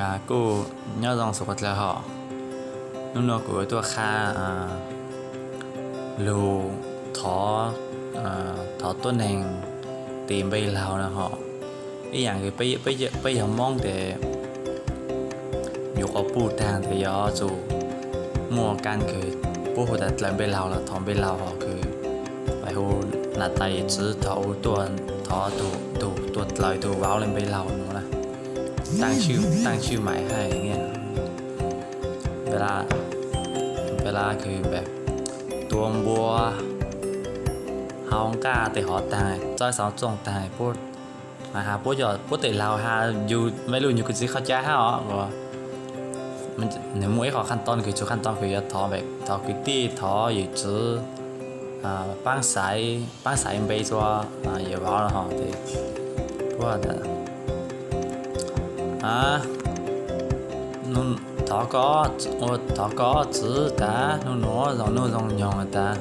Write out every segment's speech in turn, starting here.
Kuj nyob zoo xus koj dlaws hos. Hnub no kuv tuaj qha lug thov, thov tuab neeg tis npe laug no hos. Ib yaam kws peb yog Moob tes yuav quas puj taag tes yuav tsum muaj kab kws puab hu tas dlaws npe laug los thov npe laug hos kws peb hu nam tais yawm txiv thov, thov tug tuaj dlaws tug vauv le npe laug no na. ตั้งชื่อใหม่ให้ เวลา เวลาคือแบบ ตัวบัว hau nqaj tes hov taag, txawb xauv txooj taag, puab has puab cov puab tes laug has yug npe lug nyuag kws txiv qhov cai hab os. Nws muaj ib qho khaj toj kws txug khaj toj kws yuav thov, thov kwv tij, thov yawm txiv paab xaiv, paab xaiv npe rua yawm vauv hos tes puab thov koj, thov koj txiv tas nub nuav zoo nub zoo nyoog tas,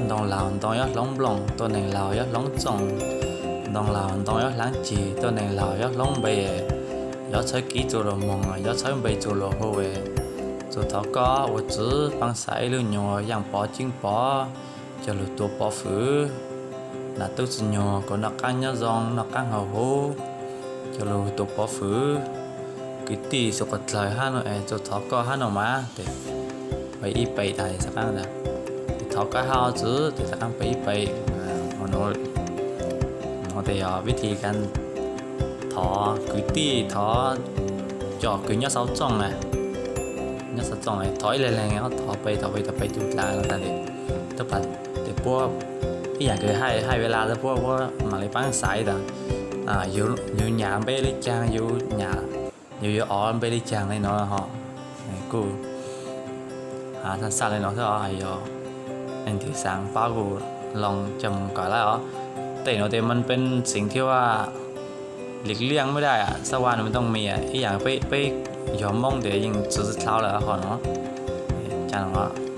ntoo laug ntoo yuav hloov nplooj, tuab neeg laug yuav hloov txooj, ntoo laug ntoo yuav hlaav cig, tuab neeg laug yuav hloov npe, yuav txhawb kib txuj lug moog, yuav txhawb npe txuj lug hu. Txug thov koj ua txiv paab xaiv ib lub nyuas yaaj pov ceeb pov, coj lug tua pov fwv, nam tub txiv nyuas kuas noj qaab nyob zoo, noj qaab haus huv, coj lug tua pov fwv. Kwv tij xwb quas dlawg hab no es txug thov koj hab no mas tes peb ib peb tas, thov koj hab txiv tes rov qaab peb ib peb. Tes yog vib thi kab thov kwv tij, thov cov kws nyob xauv txooj na, nyob xauv txooj thov ib leeg leeg, thov peb, thov peb, thov peb tug dlaag no tas tes, tub pas tes puab ib yaam kws hais, hais ve las tas puab, puab maam le paab xaiv tas yug nyam npe le caag, yug nyam, yug yuav ov npe le caag le no hos. Kuj has xav xav le no xwb os, yog leej twg xaav paub kuj loo coj moog kawm lawm os. Tej no tes มันเป็นสิ่งที่ว่าหลีกเลี่ยงไม่ได้อะ สักวันมันต้องมีอะ ib yaam peb, peb yog Moob tes yeej txwv dlhau lawm qhov no. Cas no